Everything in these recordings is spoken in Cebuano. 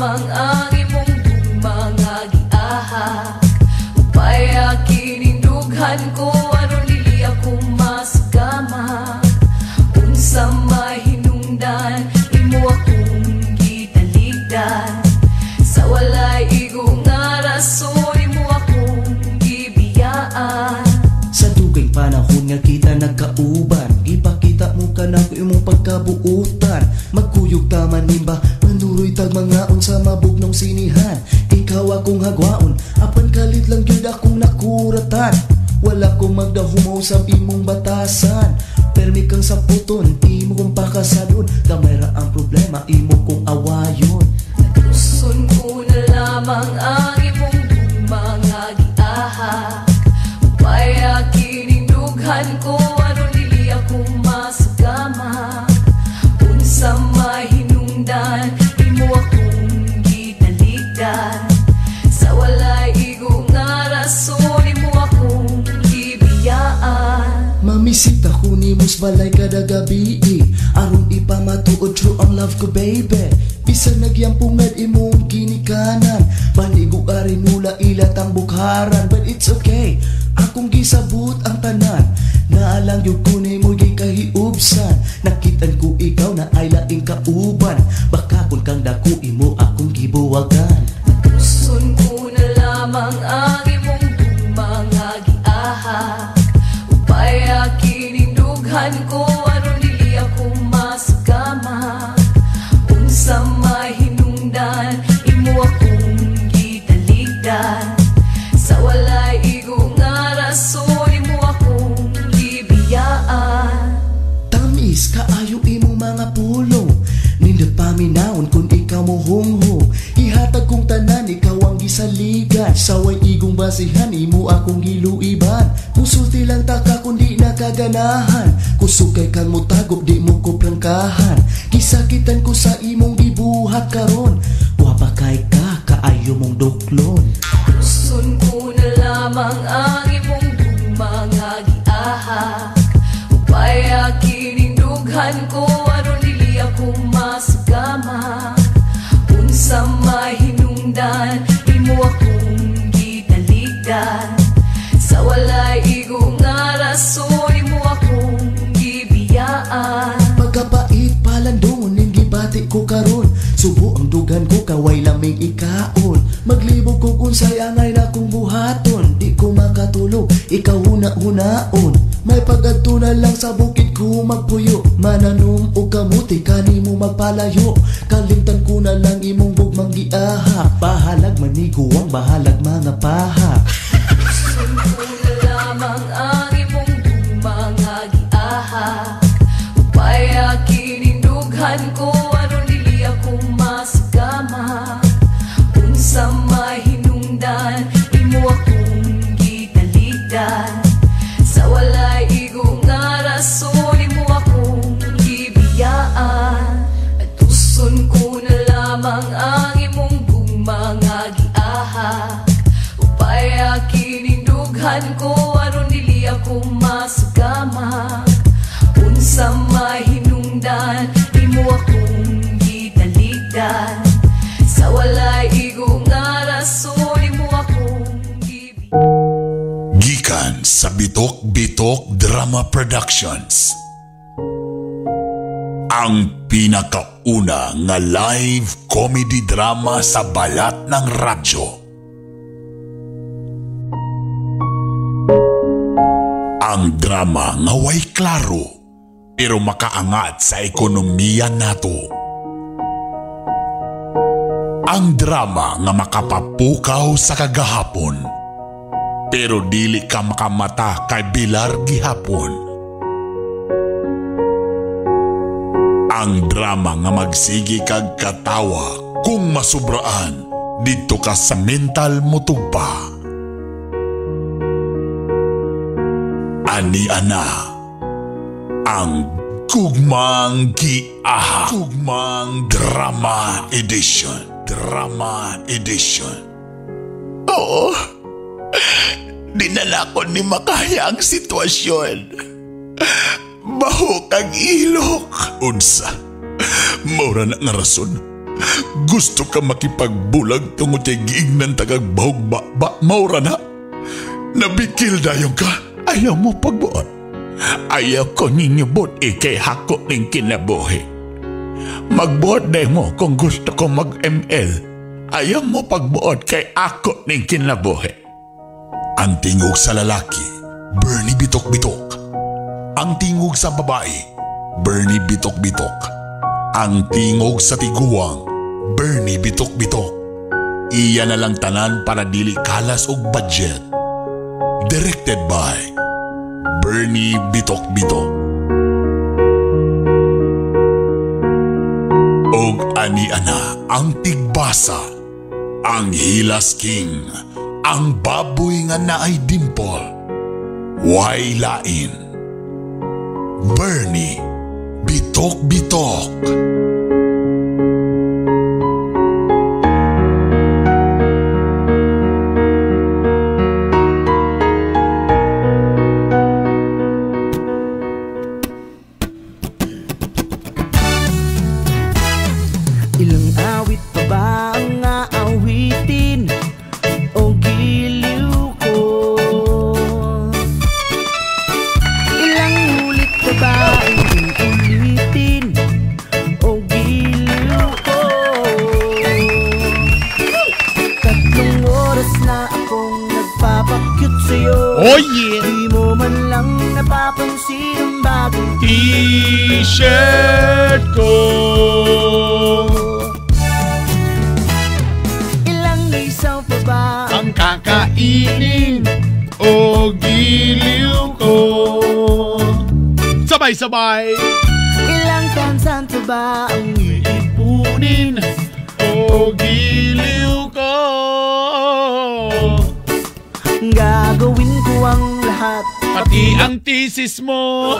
lamang ang imong gugma nga giahak. Upaya kining dughan ko aron dili ako masugama. Unsa mahinungdan imo akong gitaligdan. Sa walay igo nga rason imo akong gibiyaan. Sa dugay panahon nga kita nagkauban, gipakita mo ka na imong pagkabuutan. Magkuyog ta manimba, manuroy tag mangaon sa mabugnong sinihan. Ikaw akong hagwaon, apan kalit lang gyud akong nakuratan. Wala ko magdahumaw sa imong batasan. Permi kang saputon, imo kong pakasadon. Gamay ra ang problema, imo kong awayon. Natuson ko na lamang ang imong gugma nga giahak. Upaya kining dughan ko aron dili ako masugama. Unsa mahinungdan imo akong gitaligdan. Sa walay igo nga rason imo akong gibiyaan. Mamisita ko nimo sa balay kada gabi, aron ipamatuod true ang love ko, baby. Bisan nagyampungad imong ginikanan, panigo ari nula ilatang bukharan. But it's okay, akong gisabot ang tanan. Naalang yun ko nimo gikahiubsan. Nakitan ko ikaw na ay laing kauban. Baka kung kang dako imo akong gibuwagan. Natuson ko na lamang ang imong gugma nga giahak. Upaya kining dughan ko aron dili ako masugama. Unsa mahinungdan imo akong gitaligdan. Sa walay igo nga rason imo akong gibiyaan. Tamis kaayo imong mga pulong, nindot paminawon kung ikaw mo hungho. Ihatag kong tanan, ikaw ang gisaligan. Saway igong basihan, imo akong giluiban. Musulti lang taka kung di nakaganahan. Kusog kay kang mutago, di mo ko prangkahan. Gisakitan ko sa imong gibuhat karon. Wapa kay ka, kaayo mong duklon. Tuson ko na lamang ang imong gugma nga giahak. Upaya kining dughan ko aron dili ako masugama. Unsa mahinungdan imo akong gitaligdan. Sa walay igo nga rason imo akong gibiyaan. Pagkapait palandong ning gibati ko karon. Subo ang dugan ko kaway laming ikaon. Maglibog ko unsay angay na kong buhaton. Di ko makatulog, ikaw huna-hunaon. May pag-adto na lang sa bukid ko magpuyo. Mananom o kamuti kanimo magpalayo. Kalimtan ko na lang imong gugmang giaha. Bahalag maniguang, bahalag mga paha. Tuson ko na lamang ang imong gugma nga giahak. Upaya kining dughan ko aron dili ako masugama. Unsa mahinungdan imo akong gitaligdan. Sa walay igo nga rason imo akong gibiyaan. Atuson ko na lamang ang imong gugma nga giahak. Upaya kining dughan ko aron dili ako masugama. Unsa mahinungdan imo akong gitaligdan. Sa walay igo nga rason imo akong gibiyaan. Gikan sa Bitok Bitok Drama Productions. Ang pinakauna nga live comedy drama sa balat ng radyo. Ang drama nga way klaro pero makaangat sa ekonomiya nato. Ang drama nga makapapukaw sa kagahapon pero dili ka makamata kay Bilar gihapon. Ang drama nga magsigi kag katawa kung masubraan didto ka sa mental motugpa. Ani ana ang Gugmang Giahak. Gugmang Drama Edition. Drama Edition. Oo. Dinala ko ni makaya ang sitwasyon. Baho kag ilok. Unsa? Maura na nga rason. Gusto ka makipagbulag tungod kay giignan tagag bahog ba maura na. Nabikil dayon ka. Ayaw mo pagbuot. Ayaw ko ninyo buot ikay hako ning kinabuhi. Magbuot day mo kung gusto ko mag-ML. Ayaw mo pagbuot kay ako ning kinabuhi. Ang tingog sa lalaki, Bernie Bitok-Bitok. Ang tingog sa babae, Bernie Bitok-Bitok. Ang tingog sa tiguang, Bernie Bitok-Bitok. Iya na lang tanan para dili kalas og budget. Directed by Bernie Bitok-Bitok. Og ani-ana ang tigbasa, ang Hilas King, ang baboy nga naay dimple, way lain. Bernie Bitok-Bitok. Ilang awit pa ba ang aawitin o giliw ko? Ilang ulit pa ba ang uulitin o giliw ko? 3 oras na akong nagpapakyut sa'yo. Oh yeah! Di mo man lang napapansin ang bagong t-shirt ko. Ilang isaw pa ba ang kakainin o giliw ko? Sabay-sabay. Ilang tansan pa ba ang iipunin o giliw ko? Gagawin ko ang lahat, pati ang thesis mo.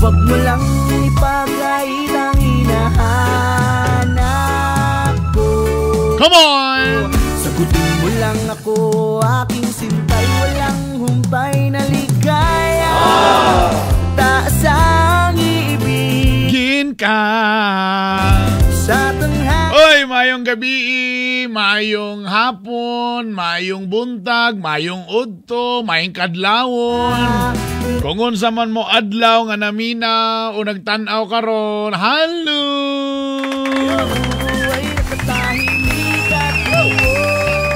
Wag mo lang ipagkait ang hinahanap ko. Come on! Sagutin mo lang ako, aking sintay. Walang humpay na ligaya. Taas ang iibigin ka sa tanghali. Oy, mayong gabi, mayong hapon, mayong buntag, mayong udto, mayong kadlawon. Kung unsa man mo adlaw nga namina o nagtan-aw karon, hello!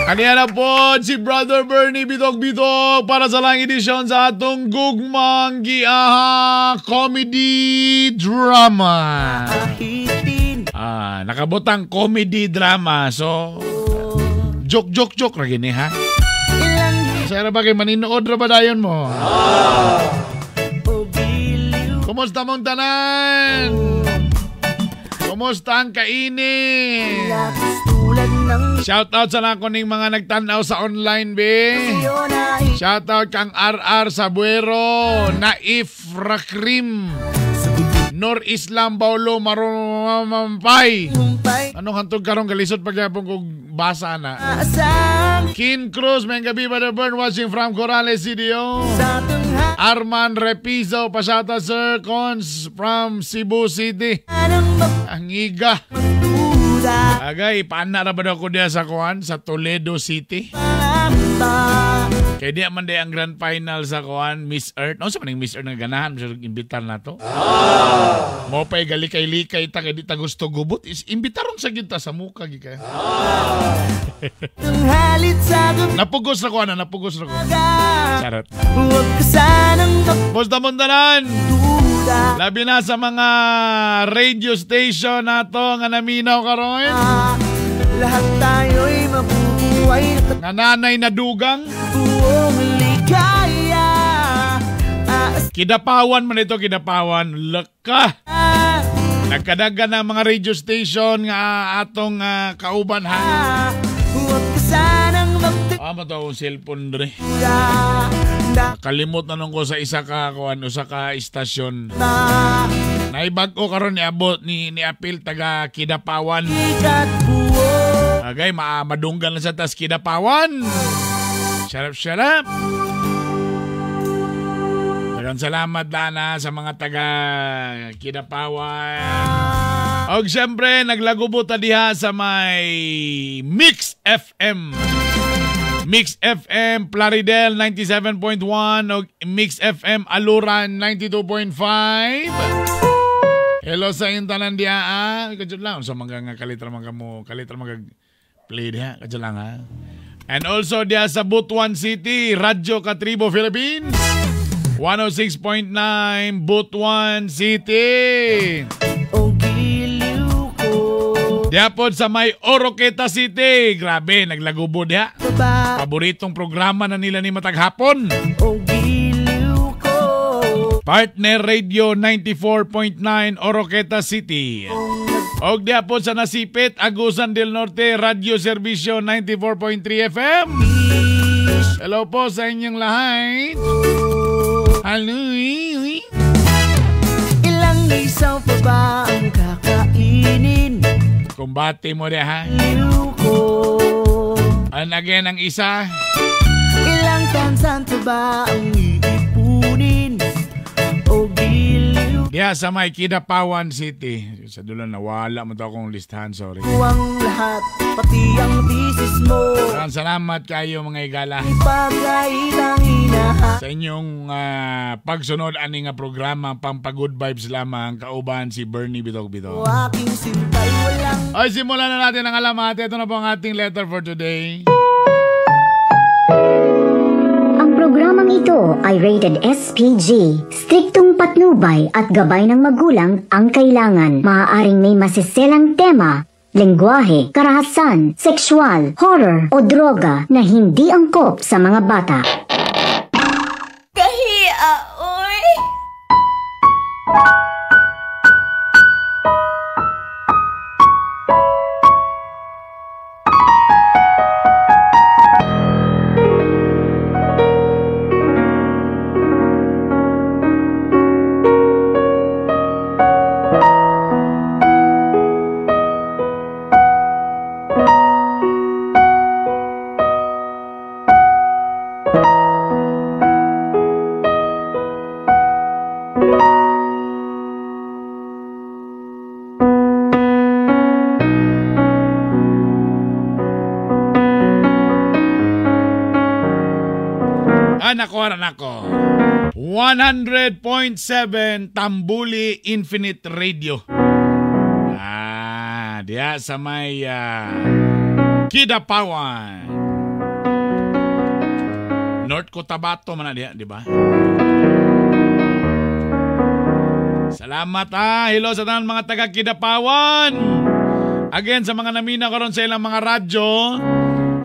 Kaniya na po si Brother Bernie Bitok-Bitok para sa lang edisyon sa atong Gugmang Giaha Comedy Drama. Ah, nakabotang comedy drama. So, joke, joke, joke ra gini ha. Sara ba kay maninood ra ba dayon mo? Kumusta mong tanan? Kumusta ang kainin? Shout out sa nako ning mga nagtan-aw sa online be. Shout out kang RR Sabuero, Naif Rakrim, Nor Islam Baulo Marumampay. Anong hantog karong galisod pagyapon kog basa na. Kin Cruz, may gabi ba the burn watching from Corales CDO. Arman Repiso, pa-shoutout Sir Cons from Cebu City. Ang iga. Agay, paana ra ba daw ko diya sa kuan sa Toledo City? Kaya di man day ang grand final sa kuan Miss Earth. No, sa maning Miss Earth nga ganahan siya imbitar na to. Mo pay galikay-likay ta kay di ta gusto gubot. Is imbitaron sa gyud ta sa muka gi kay. Napugos ra ko ana, napugos ra ko. Charot. Basta mong tanan. Labi na sa mga radio station nato nga naminaw karon. Lahat tayo'y mabubuhay. Nga nanay na dugang. Buong ligaya. Kidapawan man ito, kidapawan. Laka. Nagkadagan ng mga radio station nga atong kauban ha. Huwag ka sanang Ah, mato akong cellphone dre. Kalimot na nung ko sa isa ka kuan, usa ka istasyon. Naibag-o karon ni abot ni apil taga Kidapawan. Agay madunggan na sa tas Kidapawan. Shut up, shut up. Daghang salamat dana sa mga taga Kidapawan. Og siyempre, naglagubo ta diha sa may Mix FM. Mix FM Plaridel 97.1 og Mix FM Aluran 92.5. Hello sa inyong tanan diha. Ah. Kadyo lang sa mga nga kalitra mga mo, kalitra mga play diha, kadyo lang ha. And also diha sa Butuan City, Radyo Katribo Philippines. 106.9 Butuan City. Diha pod sa may Oroqueta City. Grabe, naglagubo diha. Paboritong programa na nila ni Mataghapon. Partner Radio 94.9 Oroqueta City. Og diha pod sa Nasipit, Agusan del Norte, Radyo Serbisyo 94.3 FM. Hello po sa inyong lahat. Hello. Ilang isaw pa ba ang kakainin? Kumbate mo diha, ha? And again, ang isa. Ilang tansan pa ba ang iipunin? O giliw Diha sa may Kidapawan City. Sa dulo, nawala mo to akong listahan, sorry. Ang lahat, pati ang thesis mo. Maraming salamat kayo mga igala sa inyong pagsunod ani nga programa pampa-good vibes lamang kauban si Bernie Bitok Bitok. Aking sintay walang. Ay, simulan na natin ang alamat. Ito na po ang ating letter for today. Ang programang ito ay rated SPG. Striktong patnubay at gabay ng magulang ang kailangan. Maaaring may masiselang tema, lengguwahe, karahasan, sexual, horror o droga na hindi angkop sa mga bata. Kahiya, oy! Nako. 100.7 Tambuli Infinite Radio. Ah, diya sa may Kidapawan. North Cotabato man na diya, di ba? Salamat ha. Hello sa tanan mga taga Kidapawan. Again, sa mga namina karon sa ilang mga radyo,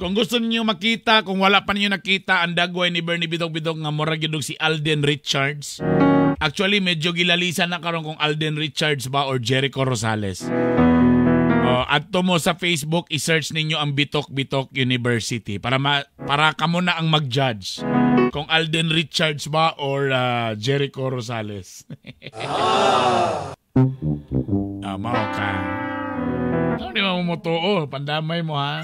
kung gusto niyo makita, kung wala pa niyo nakita ang dagway ni Bernie Bitok Bitok nga mura gyud si Alden Richards. Actually, medyo gilalisan na karon kung Alden Richards ba or Jericho Rosales. Adto mo sa Facebook, i-search ninyo ang Bitok Bitok University para kamo na ang mag-judge kung Alden Richards ba or Jericho Rosales. Mao ka. Ano di mo mutuo? Pandamay mo ha.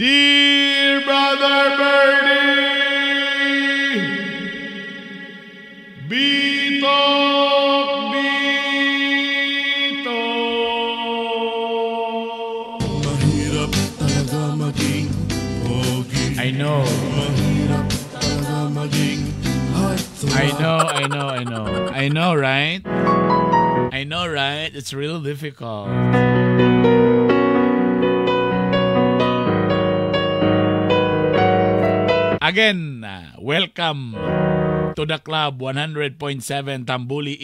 Dear Brother Bernie, Bitok Bitok. Mahirap talaga maging pogi. I know. Mahirap talaga maging heartthrob. I know, I know, I know. I know, right? I know, right? It's really difficult. Again, welcome to the club 100.7 Tambuli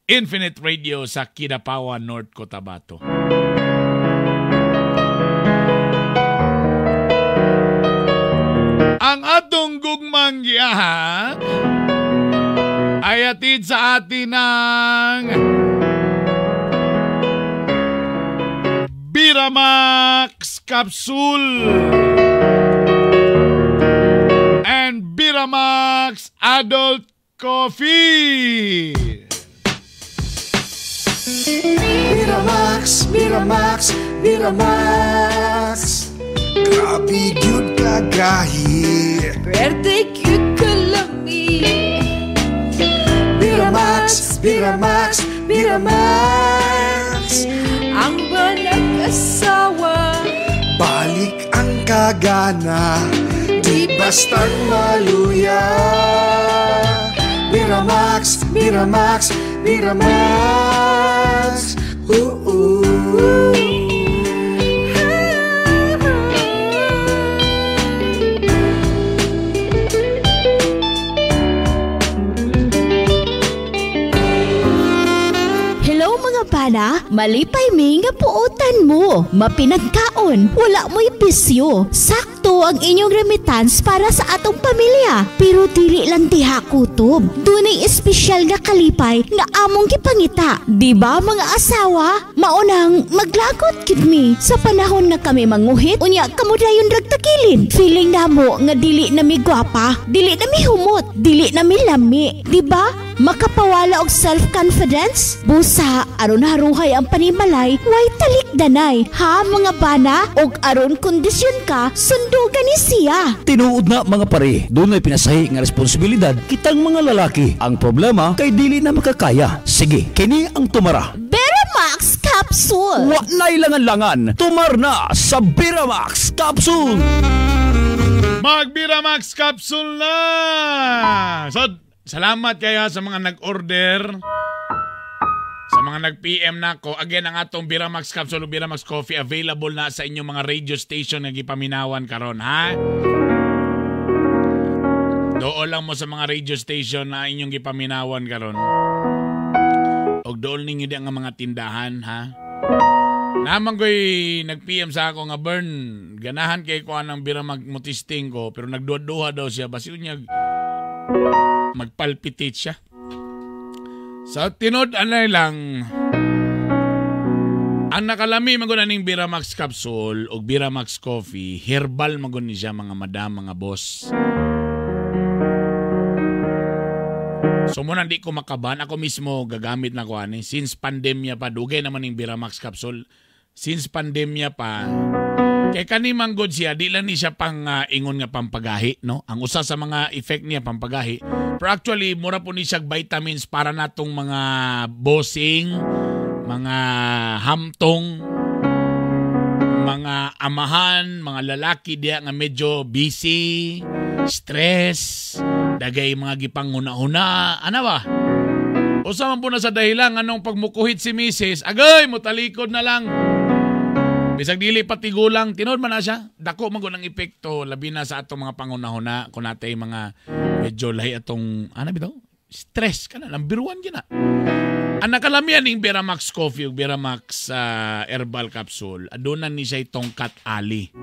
Infinite Radio sa Kidapawan, North Cotabato. Ang atong gugmang giahak ay atid sa atin ng Biramax Capsule and Biramax Adult Coffee. Biramax, Biramax, Biramax. Grabe gyud kagahi. Pwerte gyud kalami. Biramax, Biramax, Biramax. Ang banag-asawa, balik ang kagana, di bastang maluya. Biramax, Biramax, Biramax. Oo. Hello mga bana, malipay mi nga puotan mo. Mapinagkaon, wala mo'y bisyo. Sakto ang inyong remittance para sa atong pamilya. Pero dili lang diha kutob. Dunay espesyal nga kalipay nga among gipangita. Di ba mga asawa? Maunang maglagot gid mi sa panahon nga kami manguhit, unya kamo dayon ragtakilid. Feeling namo nga dili na mi gwapa, dili na mi humot, dili na mi lami. Di ba? Makapawala og self-confidence? Busa, aron haruhay ang panimalay, way talikdanay. Ha mga bana? Og aron kondisyon ka, sundugan ni siya. Tinuod na mga pare, dunay pinasahi nga responsibilidad kitang mga lalaki. Ang problema kay dili na makakaya. Sige, kini ang tumara. Biramax Capsule. Wa na'y langan-langan, tumar na sa Biramax Capsule. Mag Biramax Capsule na! So, salamat kaya sa mga nag-order, sa mga nag-PM na ako. Again, ang atong Biramax Capsule o Biramax Coffee available na sa inyong mga radio station nga gipaminawan karon, ha? Dool lang mo sa mga radio station na inyong gipaminawan karon. Og dool ninyo di ang mga tindahan, ha? Naman ko'y nag-PM sa ako nga, Bern, ganahan kay ko anang Biramax mo-testing ko, pero nagduha-duha daw siya. Basi niya magpalpitate siya. Sa tinod anay lang, ang nakalami man gud aning Biramax Capsule o Biramax Coffee, herbal man gud ni siya mga madam, mga boss. So muna di ko makaban, ako mismo gagamit na ko ani since pandemya pa, dugay naman ning Biramax Capsule since pandemya pa. Kay kani man gud siya, di lang ni siya pang ingon nga pampagahi, no? Ang usa sa mga effect niya pampagahi. Pero actually, mura po ni siya vitamins para natong mga bossing, mga hamtong, mga amahan, mga lalaki diya nga medyo busy, stress, dagay mga gipanguna-una, ana ba? Usa man po na sa dahilan anong pagmukuhit si misis, agay, mutalikod na lang. Bisag dili patigulang, tinuod man na siya. Dako man gud ang epekto labi na sa atong mga pangunahuna kun natay mga medyo lahi atong ana bitaw stress kana lang biruan gyud na. Ang nakalamian ning Biramax Coffee ug Biramax Herbal Capsule, aduna ni siya Tongkat Ali.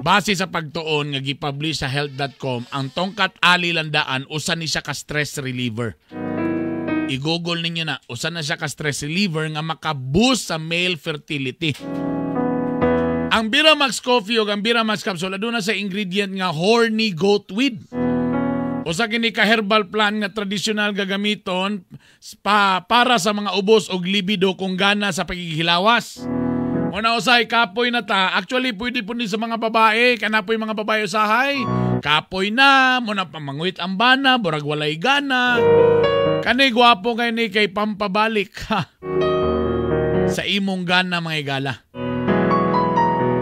Base sa pagtuon nga gipublish sa health.com, ang Tongkat Ali landaan usa ni siya ka stress reliever. I-google ninyo na, usa na siya ka stress reliever nga maka-boost sa male fertility. Ang Biramax Coffee o ang Biramax Capsule aduna sa ingredient nga horny goat weed. Usa kini ka herbal plant nga tradisyonal gagamiton para sa mga ubos og libido kung gana sa paghihilawas. Muna usay kapoy na ta. Actually pwede po ni sa mga babae, kana po'y mga babae usahay. Kapoy na, muna pamanguit ang bana, burag walay gana. Kani gwapo kay ni kay pampabalik ha. Sa imong gana mga igala.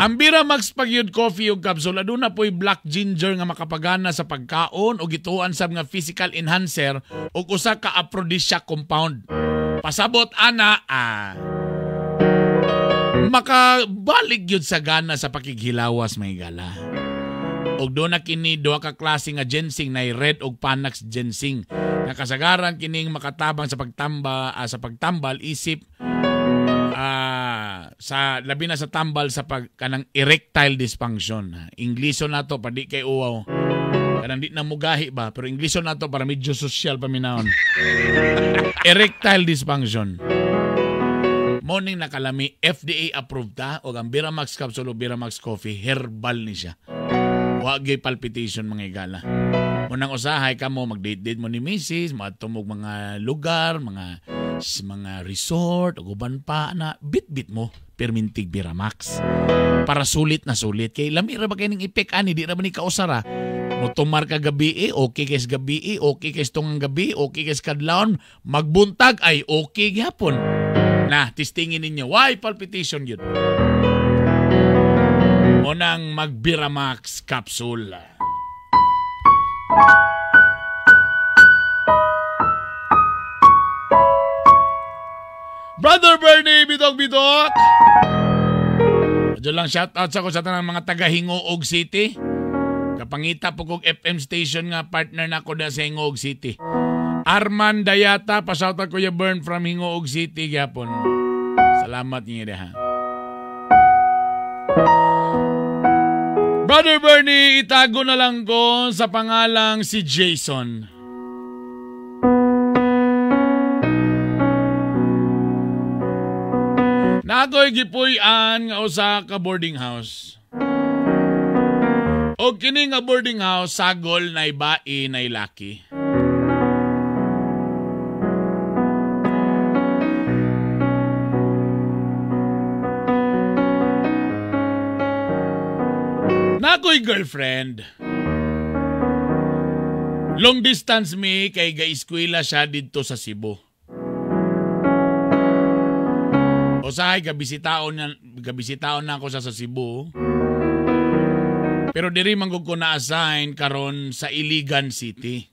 Ang Biramax Pagyud Coffee ug Capsule aduna po'y black ginger nga makapagana sa pagkaon o gituan sab nga physical enhancer ug usa ka aphrodisiac compound. Pasabot ana makabalik gyud sa gana sa pakighilawas mga igala. Og doon na kini duha ka klase nga ginseng na red og Panax ginseng. Nakasagaran kining makatabang sa pagtamba sa pagtambal isip sa labi na sa tambal sa pag kanang erectile dysfunction. Ingliso nato pa di kay uwaw. Kanang di na mugahi ba, pero Ingliso nato para medyo social paminahon. Erectile dysfunction. Morning nakalami FDA approved ta og ang Biramax Capsule o Biramax Coffee herbal ni siya. Wa gyud palpitation mga igala. Munang usahay ka mo, mag-date-date mo ni Mrs., matumog mga lugar, mga resort, o uban pa na, bit-bit mo, permintig Biramax. Para sulit na sulit. Kay lami ra ba kay ning ipek ani, di ra ba ni kausara? Mutumar ka gabi, okay kays gabi, okay kays tungang gabi, okay kays kadlawon, magbuntag ay okay gyapon. Na, testingin ninyo. Why palpitation yun? Unang mag-Biramax capsule. Brother Bernie, bidok-bidok! Diyan lang shout out sa ko sa tanang mga taga Hingoog City. Kapangita po kog FM station nga partner na ko na sa Hingoog City. Arman Dayata, pa-shoutout Kuya Bern from Hingoog City gyapon. Salamat niyo ha. Brother Bernie, itago na lang ko sa pangalang si Jason. Nako'y gipuy-an nga usa ka boarding house. O kini nga boarding house, sagol na ibai na ilaki. Nako'y girlfriend. Long distance mi kay ga-eskwela siya didto sa Cebu. Usahay gabisitaon na ako siya sa Cebu. Pero diri man gud ko na-assign karon sa Iligan City.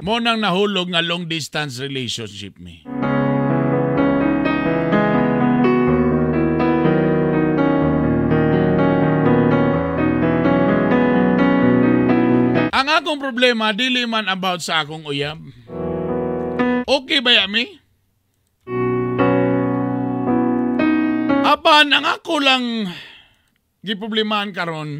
Mo nang nahulog nga long distance relationship mi. Ang akong problema dili man about sa akong uyab. Okay ba yami? Apan ang ako lang giproblemahan karon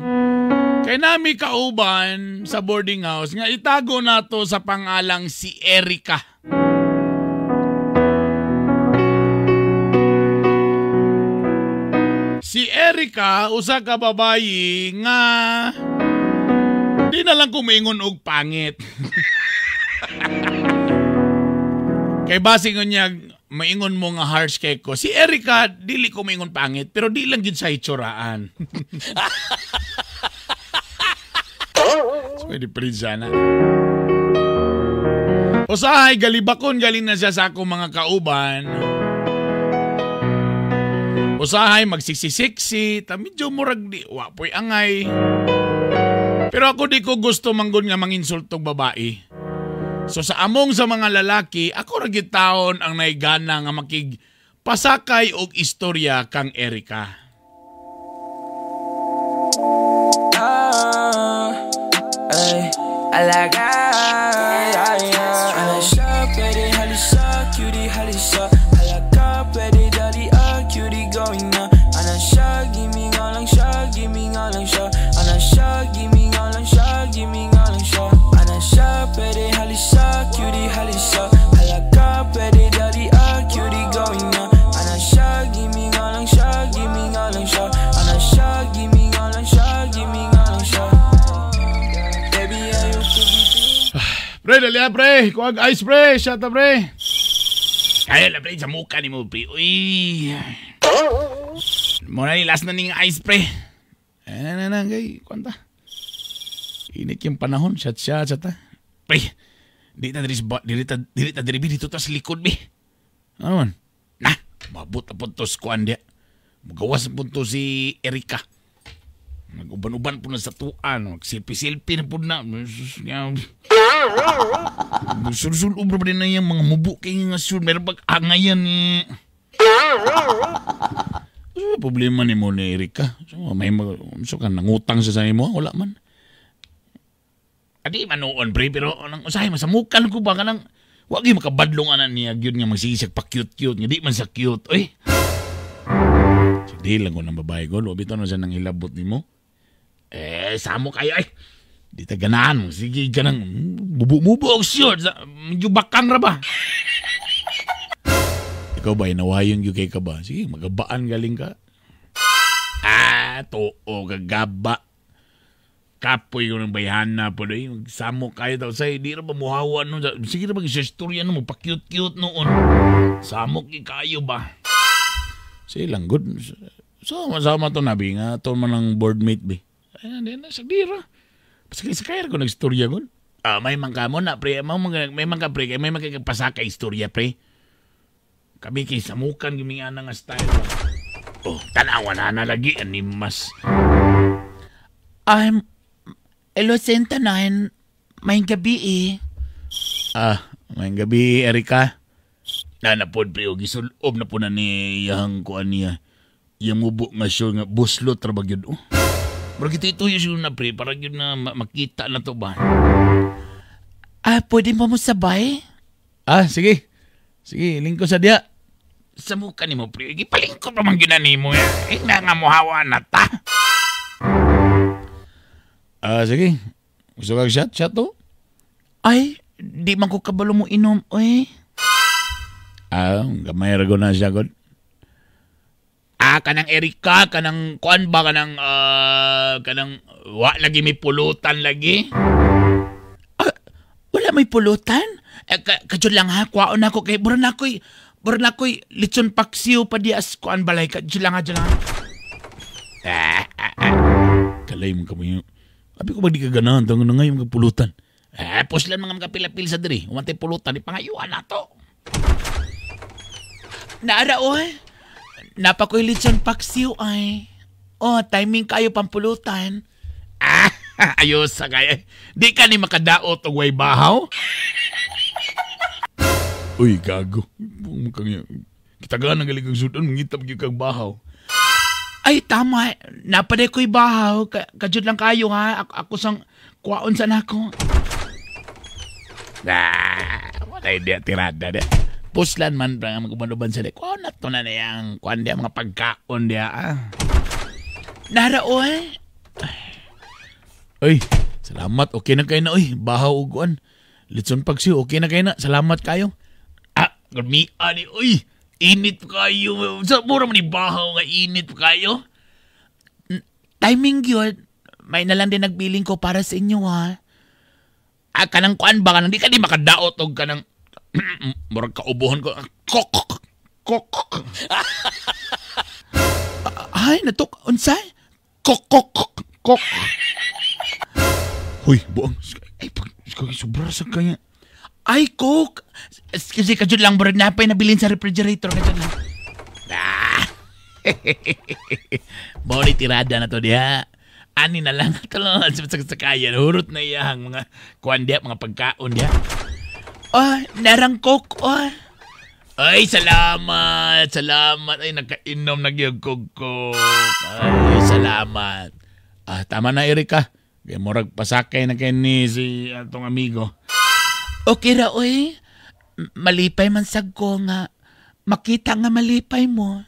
kay nami kauban sa boarding house nga itago nato sa pangalang si Erica. Si Erica usa ka babayi nga di na lang kumingon og pangit. Kay base niya, maingon mo nga harsh kay ko. Si Erica, dili ko maingon pangit, pero di lang gid sa itsuraan. So, pwede prinsa na. Usahay, galibakon, galing na siya sa akong mga kauban. Usahay, magsiksisiksi, ta medyo murag di, wapoy angay. Pero ako di ko gusto manggon nga manginsultog babae. So sa among sa mga lalaki, ako ra gyud taon ang naigana nga makig pasakay og istorya kang Erica. Ay, alaga, ay, ay. Siya, pwede halisa, cutie halisa. Halaka, pwede dali, cutie going na. Ana siya, gimme nga lang siya, gimme nga lang siya. Ana siya, gimme nga lang siya, gimme nga lang siya. Ana siya, pwede halisa, cutie halisa. Halaka, pwede dali, cutie going na. Ana siya, gimme nga lang siya, gimme nga lang siya. Ana siya, gimme nga lang siya, gimme nga lang siya. Baby, ayoko gitin. Pre, dali pre. Kuwag ice, pre. Shut up, pre. Kaya la, pre. Sa mukha ni mo, pre. Uy. Muna ni last na ning ice, pre. Na, gay. Kwanta. Init yung panahon. Shot, shot, shot, ha. Pre, di ta diri dito ta sa likod, bi. Ano man? Na, mabot na po to sa kuan diya. Magawas na po to si Erica. Mag-uban-uban po na sa tuan. Mag-silpi-silpi na po na. Sulsul-ubra pa din na yung mga mubo kayo nga sul. Meron pag angayan eh. So, problema ni mo ni Erika. So, may so ka nangutang sa mo? Wala man. Adi manoon pre, pero anang usahay masamukan ko ba kanang wag gyud makabadlong anan niya gyud nga magsigisag pa cute-cute nga di man sa cute. Oy. So, di lang ko ng babae ko. Lobi to na siya nang hilabot nimo. Eh, samo kayo ay. Di ta ganahan. Sige ganang bubu-bubu og short. Medyo bakang ra ba? Ikaw ba, inawayon gyud kay ka ba? Sige, magabaan galing ka. Ah, tuo, gagaba. Kapoy ko ng bayhana po doy. Samo kayo daw say di ra ba muhawa no. Sige ra ba sa istorya no mo pa-cute-cute noon. Samok kayo ba? Silang good. So masama to nabi nga to man ang board mate bi. Ay di na sa dira. Pasakay sakay ko nagstorya gon. Ah, may man ka mo na pre, may man ka pre, kay may man kay pasaka istorya pre. Kami kay samukan gimi ana nga style. Oh, tanawa na na lagi ani mas. I'm Hello, Sentanan. May gabi eh. Ah, may gabi, Erika. Na pod pre, og gisulob na po na ni iyang kuan niya. Iyang mubo nga siya nga buslot ra ba gyud oh. Pero kita ito yung na pre, para gyud na makita na to ba. Ah, pwede mo sabay? Ah, sige. Sige, lingko sa diya. Samukan nimo pre, gipalingkod pa man gyud na nimo. Eh, nga nga mohawa na ta. Ah, sige. Gusto kag shot? Shot to? Ay, di man ko kabalo mo inom, oy. Ah, gamay ra na siya god. Ah, kanang Erika, kanang kuan ba, kanang kanang wa lagi may pulutan lagi. Ah, wala may pulutan? Eh, kadyo lang ha, kuwaon ako kay bura na ko'y litson paksiw pa di as kuan balay. Kadyo lang ha, kadyo lang ha. Ah, ah, ah. Kalay mo kamo. Abi ko ba di ka ganahan, tango na ngayon pulutan. Eh, puslan mga makapilapil sa diri. Umantay pulutan, ipangayuan na to. Naara, oy. Napakoy litson paksiw, ay. Oh, timing kayo pampulutan. Ah, ayos sa kaya. Di ka ni makadaot og way bahaw? Uy, gago. Kitagaan ang galing kang sudan, mangitap gyud kang bahaw. Ay, tama. Napaday ko'y bahaw. Kadyod lang kayo, ha? Ako sang kuwaon sa nako. Ah, wala dia tirada dia. Puslan man pa nga mag-uban-uban sa dia. Kuwaon na to na niyang kuwan dia, mga pagkaon dia, ah. Nara, oy. Uy, salamat. Okay na kayo na, uy. Bahaw og kuwan. Litson pagsiw, okay na kayo na. Salamat kayo. Ah, gamian ni, uy. Init kayo. Sa mura man ni bahaw nga init kayo. Timing yun. May nalang din nagbiling ko para sa inyo, ha? Ah, kanang kuan ba? Kanang di ka di makadaot og kanang murag kaubuhon ko. Kok! Kok! Ay, natok. Unsay? Kok! Kok! Kok! Huy, buang. Ay, pag sobra sa kanya. Ay, coke! Kasi kadyod lang, bro, napay nabilin sa refrigerator. Kadyod lang. Ah! Mao ni tirada na to diha. Ani na lang. Ito lang sa kaya. Hurot na iyang mga kuan diha, mga pagkaon diha. Oh, narang coke, oh. Ay, salamat. Salamat. Ay, nakainom na gyud kog coke. Ay, salamat. Ah, tama na, Erika. Kaya murag pasakay na kay ni si atong amigo. Okay ra, oy. Malipay man sag ko nga. Makita nga malipay mo.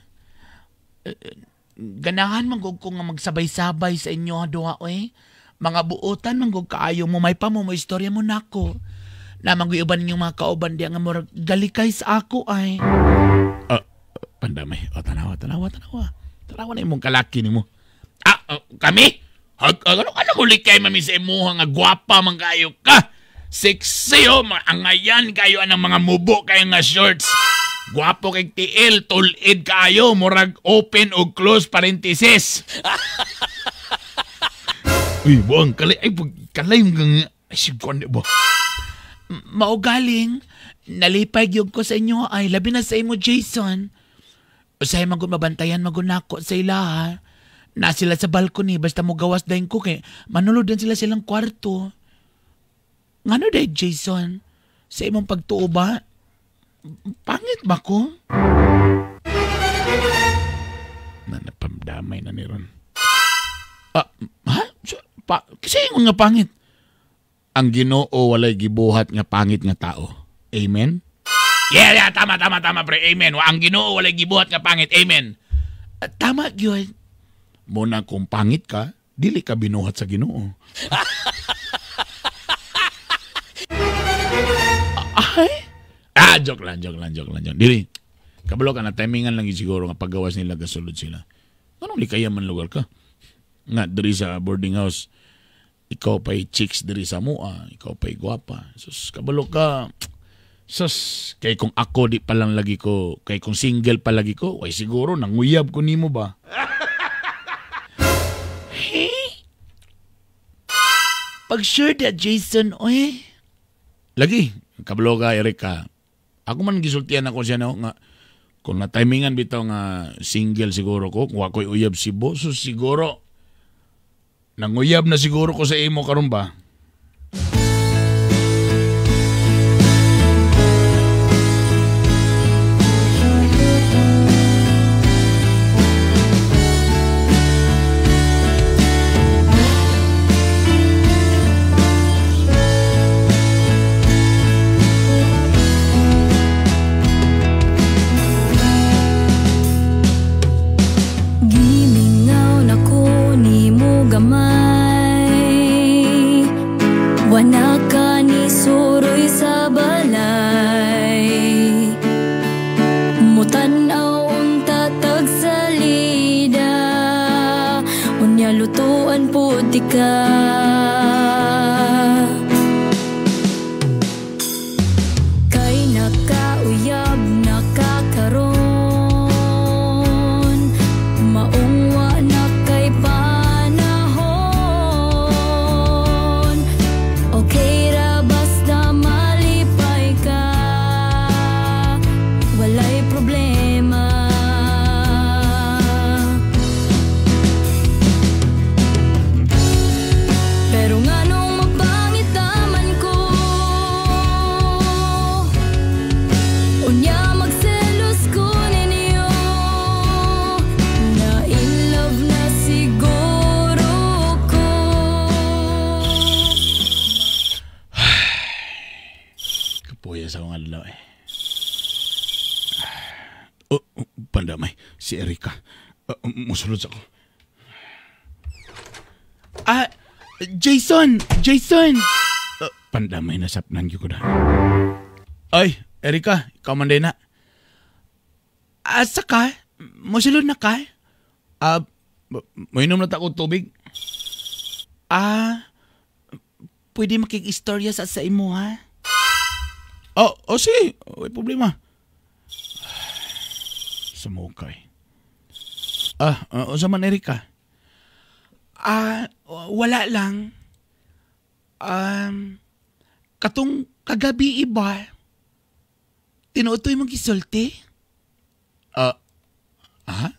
Ganahan man gud ko nga magsabay-sabay sa inyo duha, oy. Mga buotan man gud kaayo mo, may pa mo, mo istorya mo nako. Namang uban ninyong mga kauban diya nga murag galikay sa ako ay. Pandamay. O, tanawa, tanawa, tanawa. Tanawa na imong kalaki nimo. Ah, kami? Ano mo likay mami sa imuha nga gwapa man kayo ka? Sexy, oh, angayan kayo anang mga mubo kayo nga shorts. Gwapo kay TL, tulid kayo, murag open o close parenthesis. Uy, buang, kalay, ay, kalay, ay, sigwan, di ba? Maugaling, nalipay gyud ko sa inyo, ay, labi na sa imo, Jason. Usahay man gud mabantayan magunako sa ilaha. Na sila sa balcony, basta mo gawas dahin ko, kay manulod din sila silang kwarto. Ngano day, Jason? Sa imong pagtuo ba? Pangit ba ko? Napamdamay na ni Ron. Ah, ha? Kasi yung nga pangit. Ang Ginoo walay gibuhat nga pangit nga tao. Amen? Yeah, yeah, tama, tama, tama, pre. Amen. Ang Ginoo walay gibuhat nga pangit. Amen. Tama, gyud. Muna kung pangit ka, dili ka binuhat sa Ginoo. Ay? Ah, joke lang, joke lang, joke lang, joke. Dili. Kabalo ka na, timingan lang siguro nga paggawas nila gasulod sila. Anong likaya man lugar ka? Nga, diri sa boarding house, Ikaw pa'y chicks diri sa mua, ikaw pa'y gwapa. Sus, kabalo ka. Sus, kay kung ako di pa lang lagi ko, kay kung single pa lagi ko, ay siguro nanguyab ko nimo ba? Hey? Pag sure that Jason, oy. Lagi, kabalo ka, Erika. Ako man gisultian ako siya no, nga kung na-timingan bitaw nga single siguro ko, kung ako'y uyab si Bo, so siguro nanguyab na siguro ko sa imo karon ba? Gimingaw na ko nimo gamay, wana ka ni suroy sa balay. Mutan-aw unta tagsalida, unya lutuan pud ka. Kay nakauyab nakakaron, maong wa na kay panahon. Okay ra basta malipay ka, walay problema. Pero nganong mapangit man ko, unya magselos ko ninyo. Na in love na siguro ko. Kapuya sa akong adlaw eh. Oh, pandamay, si Erika. Musulod sa ko. Ah, Jason! Jason! Pandamay na sapnan ko na. Ay, Erika, ikaw man din na. Asa ka? Musulod na ka? Ah, mainom na ta ko tubig. Ah, pwede makig-istorya sa imo ha? Oh, sige. May problema. Sumukay. Ah, unsa man Erika? Ah, wala lang. Katong kagabi iba, tinuotoy mong gisulti? Ah, ha?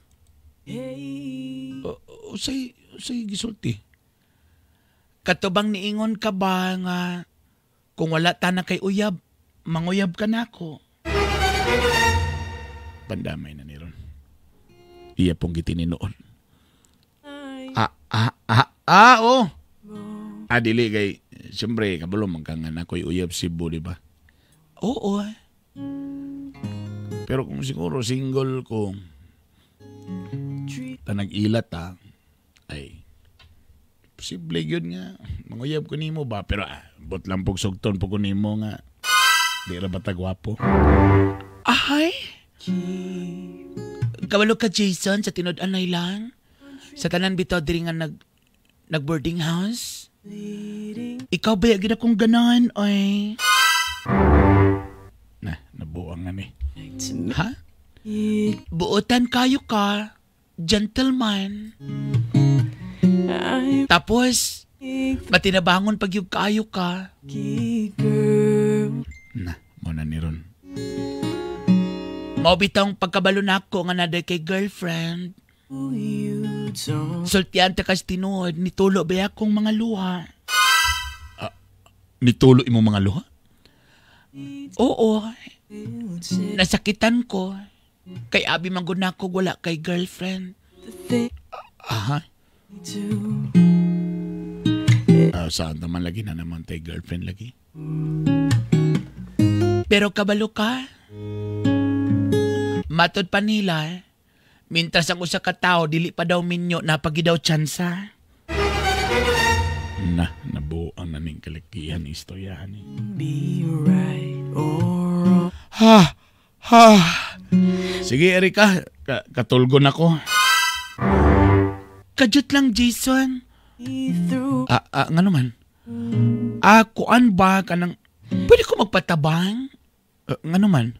Usay gisulti? Kato bang niingon ka ba nga kung wala ta na kay uyab, manguyab ka na ako? Pandamay na ni Ron. Iya pong gitininoon. Oh. Ah, dili kay siyempre kabalo man ka nga ako'y uyab Cebu, di ba? Oo. Pero kung siguro single ko, tanag-ilat ha, ay posible yun nga manguyab ko nimo ba? Pero bot lang pog sugton po ko nimo nga di ra ba ta gwapo? Ahay! Kabalo ka Jason sa tinud-anay lang. Sa tanan bitaw diri nga nag boarding house. Ikaw ba gid akong ganahan oy? Na, nabuang nga ni. Ha? Buotan kayo ka, gentleman. Tapos, matinabangon pag yung kayo ka. Na, muna ni Ron. Mao bitong pagkabalo nako nga naday kay girlfriend. Sultian ta kas tinuod, nitulo ba akong mga luha? Nitulo imo mga luha? Oo. Nasakitan ko. Kay abi man gud nako wala kay girlfriend. Aha. Saan naman lagi na naman tay girlfriend lagi? Pero kabalo ka. Matod pa nila, mintras ang usa ka tawo dili pa daw minyo napagi daw tsansa. Na, nabuang na ning kalakihan istoryahan ni. Be right or wrong. Ha! Ha! Sige, Erika, katulgon ako. Kajut lang, Jason. Nga naman? Kuan ba kanang pwede ko magpatabang? Nga naman?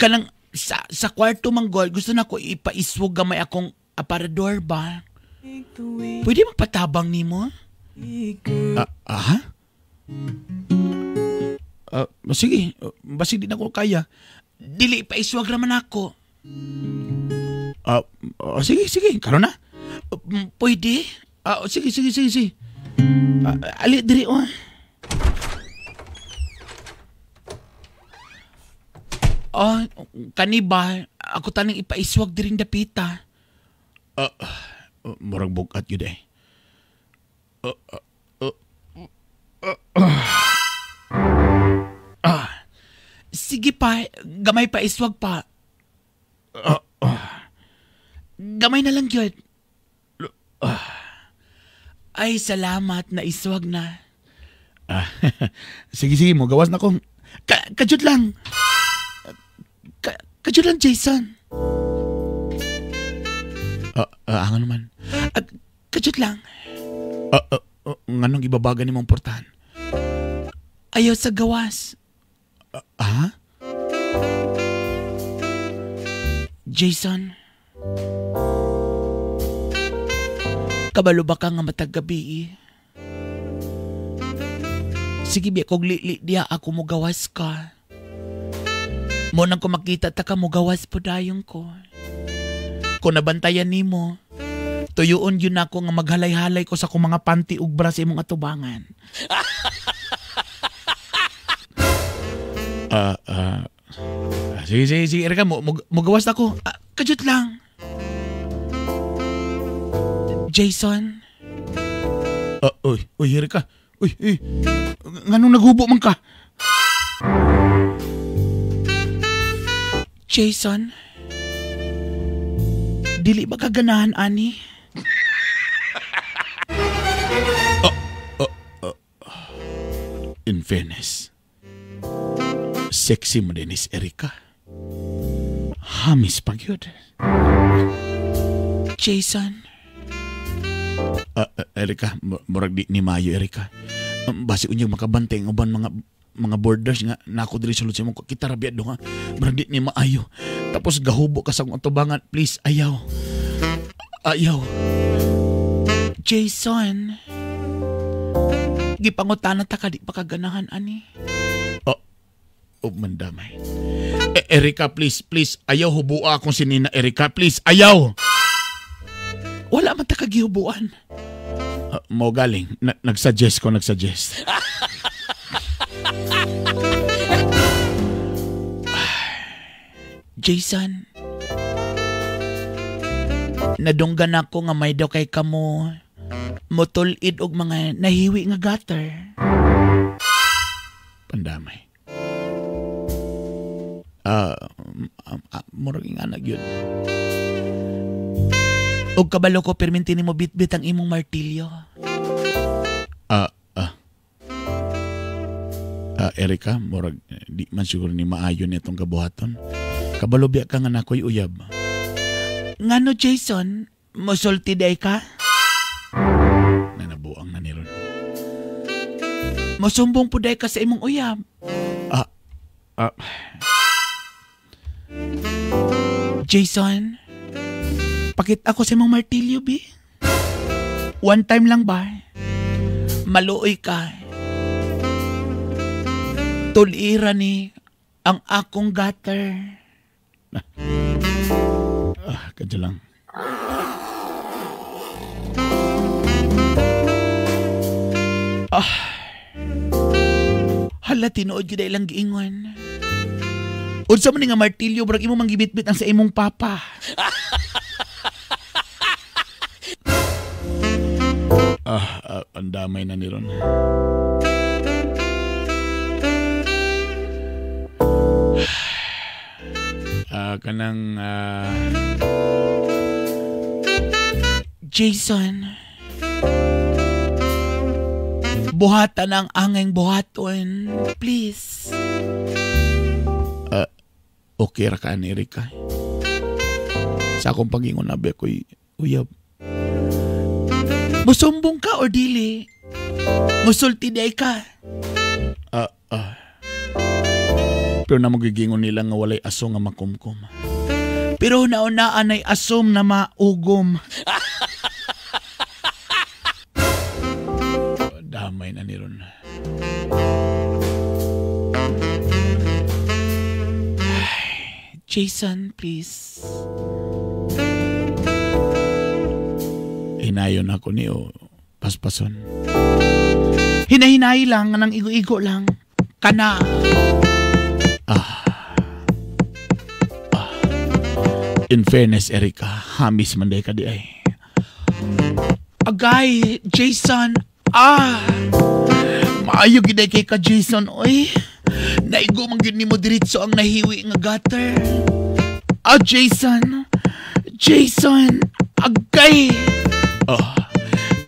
Kanang sa kwarto man gol, gusto na ko ipaiswag gamay akong aparador ba? Pwede magpatabang nimo? Aha? Sige, basig di na ko kaya. Dili paiswag raman ako. Sige, karon na. Pwede? Sige. Ali diri oh. Oh, kani ba ako taning ipaiswag diring dapita. Murag bugat yun eh. Sige pa, gamay pa iswag pa. Gamay na lang yun. Ay, salamat na iswag na. Sige, mo gawas na ko. Kajud lang. Kajud lang, Jason. Ano naman? Kajud lang. Nganong ibabaga ni mong portahan? Ayaw sa gawas. Jason, kabalo ba ka nga matag gabi? Sige biya kog lili diya ako mo gawas ka. Mo nang ko makita ta ka mo gawas po dayon ko. Kung nabantayan nimo, tuyuon yun ako nga maghalay-halay ko sa akong mga panty ug bra sa imong atubangan. Sige, Erika, mo gawas na ko. Kajut lang. Jason? Uy, Erika. Uy. Nganong naghubo man ka? Jason? Dili ba ka ganahan, ani? In fairness, sexy mo din is Erika. Hamis pag yun. Jason? Erika, murag di ni Mayo, Erika. Basi unyag makabantay ang uban mga borders nga nako diri sulod sa imong kita ra biya do nga. Murag di ni maayo. Tapos gahubo ka sa akong atubangan, please, ayaw. Ayaw. Jason, gipangutana ta ka di pa kaganahan ani. Oh, mandamay. Erika, please, ayaw hubua akong sinina, Erika, please, ayaw. Wala man ta kagihubuan. Mo galing, nagsuggest ko, nagsuggest. Jason, nadunggan ako nga may daw kay kamo motulid og mga nahiwi nga gutter. Pandamay. Murag nga yun. Og kabalo ko perminti nimo bitbit ang imong martilyo. Erika, murag di man siguro ni maayo nitong kabuhaton. Kabalo biya ka nga nakoy uyab. Ngano Jason, mosulti day ka? Nanabuang na niron. Mosumbong po day ka sa imong uyab. Jason, pakit ako sa imong martilyo, bi. One time lang ba? Maluoy ka. Tulira ni ang akong gutter. Kadya lang. Hala, tinuod yun ilang giingon. Unsa man ni nga martilyo, brag imo manggibitbit ang sa imong papa. Ang damay na ni ron. Kanang Jason, buhatan ang angeng buhaton, please. Okay ra ka ni Erika. Sa akong pag-ingon na ba ko'y uyab. Musumbong ka or dili? Musulti di ay ka. Pero na magigingon nila nga walay aso nga makumkum. Pero naunaan ay asom na maugom. Damay na ni ron. Ay, Jason, please. Hinayon ako niyo, paspason. Hinahinay lang, nang igo-igo lang. Kana. In fairness, Erika, hamis man day ka di ay. Agay, Jason, maayo gid ay kay ka, Jason, oy. Naigo man gyud nimo diretso ang nahiwi nga gutter. Jason, Jason, agay.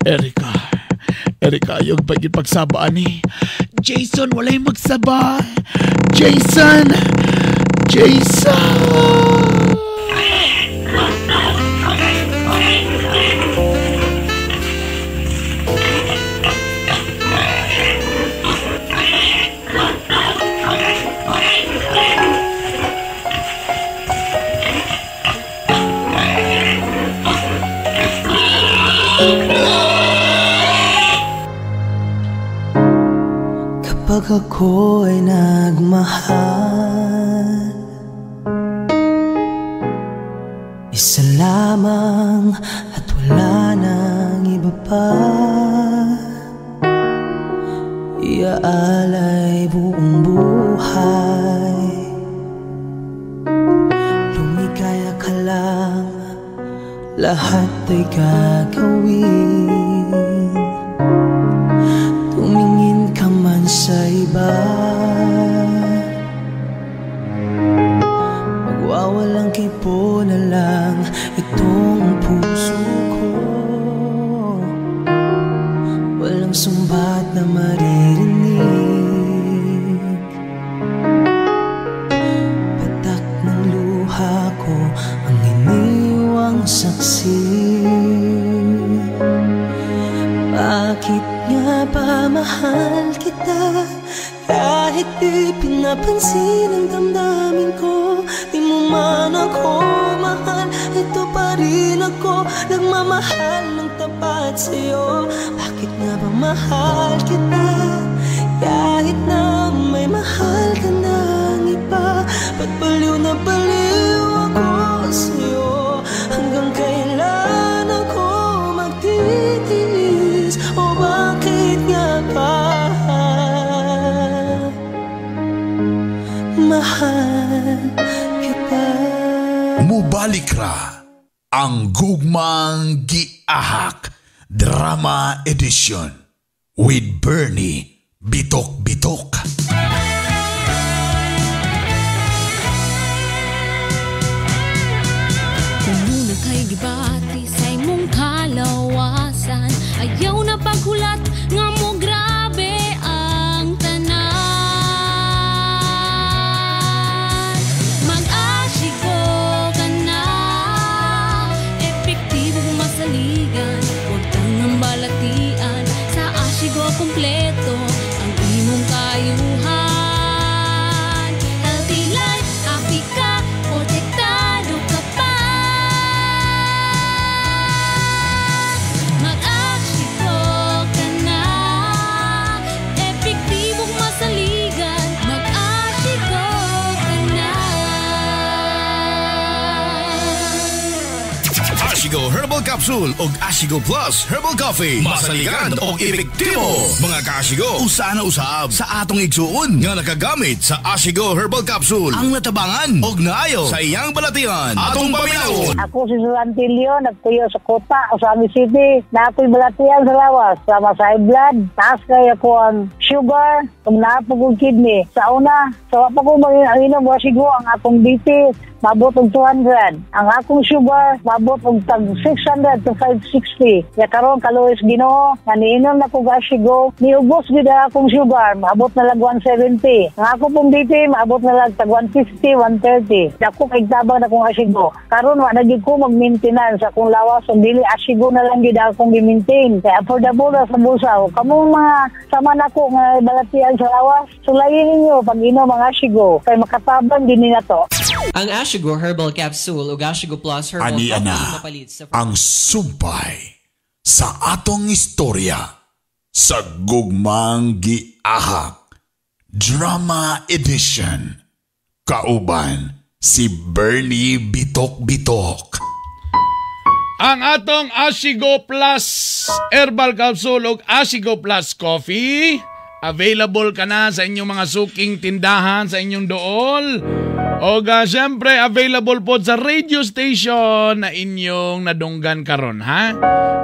Erika, Erika, ayog pa gyud pagsaba ani. Jason, walay magsaba. Jason, Jason. Kapag ako ay nagmahal, isa lamang at wala nang iba pa. Iaalay buong buhay. Lumigaya ka lang, lahat ay gagawin. Tumingin ka man sa iba, magwawalang kipo na lang itong puso ko. Walang sumbat na maririnig, patak ng luha ko ang iniwang saksi. Bakit nga ba mahal kita kahit di pinapansin ang damdamin ko? Di mo man ako mahal, ito pa rin ako, nagmamahal ng tapat sa'yo. Bakit nga ba mahal kita kahit na may mahal ka ng iba? Ba't baliw na baliw ako sa'yo? Hanggang kailan ako magtitiis? O bakit nga ba mahal kita? Mubalik ra ang Gugmang Giahak Drama Edition with Bernie Bitok Bitok. Kung kay gibati sa imong kalawasan, ayaw na paghulat nga mo grabe ang tanan. Mag-ashigo ka na, epektibo masaligan, huwag tangang balatian. Sa Ashigo kompleto ang imong kayuhan. Healthy life, happy ka, protektado ka pa. Mag-ashigo ka na, epektibong masaligan. Mag-ashigo ka na. Ashigo Herbal Capsule og Ashigo Plus Herbal Coffee. Masaligan og epektibo. Mga ka-Ashigo, usa na usab sa atong igsuon nga nakagamit sa Ashigo Herbal Capsule ang natabangan og naayo sa iyang balatian. Atong paminawon. Ako si Susantilio, nagtuyo sa Kota, Ozamiz City. Na ako'y balatian sa lawas. Sama sa high blood, taas kaya ko ang sugar, ug naa po kong kidney. Sa una, sa wa pa ko mag-inom Ashigo, ang akong BP mabot og 200. Ang akong sugar mabot og tag 600 to 560. Ya karon kaluoy sa Ginoo, nga niinom na ko Ashigo, niubos gid ang akong sugar, maabot na lag 170. Ang ako pong BP maabot na lag tag 150, 130. Dako kay tabang na kong Ashigo. Karon wa na gid ko mag-maintenance akong lawas og dili Ashigo na lang gid akong gi-maintain. Kay affordable ra sa bulsa. Kamong mga sama nako nga balatian sa lawas, sulayin ninyo pag inom ang Ashigo kay makatabang din ni nato. Ang Ashigo Herbal Capsule ug Ashigo Plus Herbal Ani Coffee ana mapalit sa ang sumpay sa atong istorya sa Gugmang Giahak Drama Edition. Kauban si Bernie Bitok Bitok. Ang atong Ashigo Plus Herbal Capsule ug Ashigo Plus Coffee available ka na sa inyong mga suking tindahan sa inyong dool. O siyempre, available po sa radio station na inyong nadunggan karon, ha?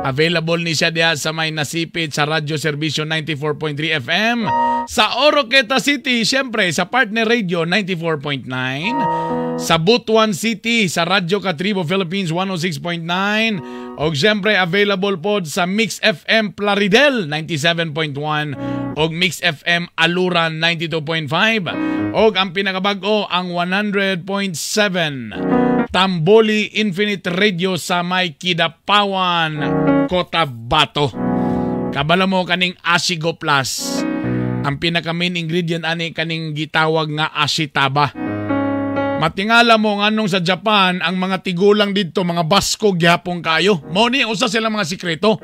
Available ni siya diha sa may nasipit sa Radyo Serbisyo 94.3 FM. Sa Oroqueta City, siyempre, sa Partner Radio 94.9. Sa Butuan City, sa Radyo Katribo Philippines 106.9. O siyempre, available po sa Mix FM Plaridel 97.1 o Mix FM Aluran 92.5. O ang pinakabag-o, ang 100.7 Tamboli Infinite Radio sa may Kidapawan, Cotabato. Kabalo mo kaning Ashigo Plus. Ang pinaka main ingredient ani kaning gitawag nga ashitaba. Matingala mo nganong sa Japan ang mga tigulang didto mga basko gihapon kayo. Mao ni usa sila mga sikreto.